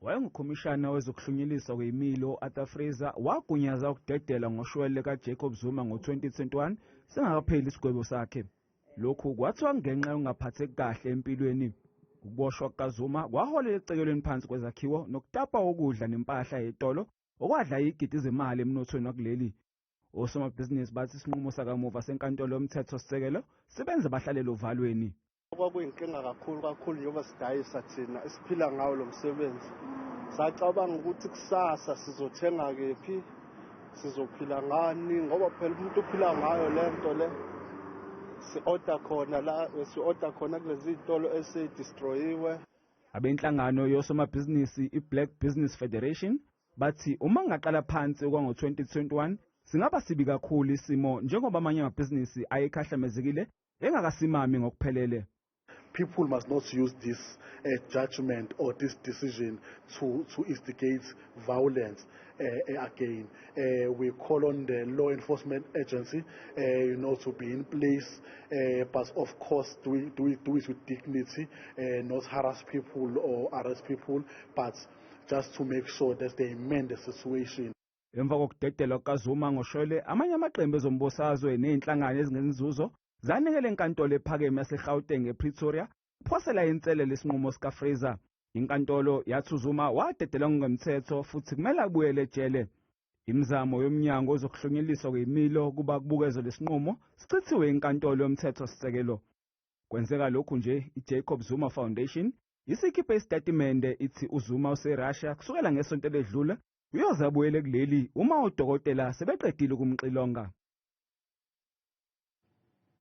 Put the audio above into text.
Wayengukhomishana wezokuhlunyeleliswa kwezimilo Arthur Fraser wagunyaza ukudedelwa ngoshwele kaJacob Zuma ngo-2021 singakapheli isigwebo sakhe. Lokhu kwathiwa ngenxa yokungaphatheki kahle empilweni. Ukuboshwa kukaZuma kwaholela ekucekelweni phansi kwezakhiwo nokutapa ukudla nempahla yetolo okwadla izigidi zemali emnothweni wakuleli. Osomabhizinisi bathi isinqumo sakamuva senkantolo yomthethosisekelo sibenze bahlalele ovalweni. Kwakuyinkinga kakhulu kakhulu njengoba sidayisa thina esiphila ngawo lo msebenzi. Sacabanga ukuthi kusasa sizothenga kephi, sizophila ngani, ngoba phela umuntu uphila ngayo le nto le. Si-order khona la, si-order khona kulezi zitolo esidestroyiwe. Abenhlangano yosomabhizinisi i-Black Business Federation bathi uma kungaqala phansi okwango-2021 singaba sibi kakhulu isimo njengoba amanye amabhizinisi ayekhahlamezekile engakasimami ngokuphelele. People must not use this judgment or this decision to instigate violence again. We call on the law enforcement agency to be in place, but of course do it with dignity, not harass people or arrest people, but just to make sure that they mend the situation. Emva kokudedelwa kukaZuma ngoshwele, amanye amaqembu ezombusazwe nezinhlangano ezingenzi nzuzo zanikele enkantolo ephakeme yaseGauteng ePretoria phosela inselelo isinqumo sikaFraser. Inkantolo yathi uZuma wadedelwa ngokungemthetho futhi kumele abuyele ejele. Imizamo yomnyango wezokuhlunyeleliswa kwezimilo kuba kubukezwe lesinqumo sichithiwe inkantolo yomthethosisekelo. Kwenzeka lokhu nje, iJacob Zuma Foundation isikhiphe isitatimende ithi uZuma useRussia kusukela ngesonto eledlule, uyoze abuyele kuleli uma odokotela sebeqedile ukumxilonga.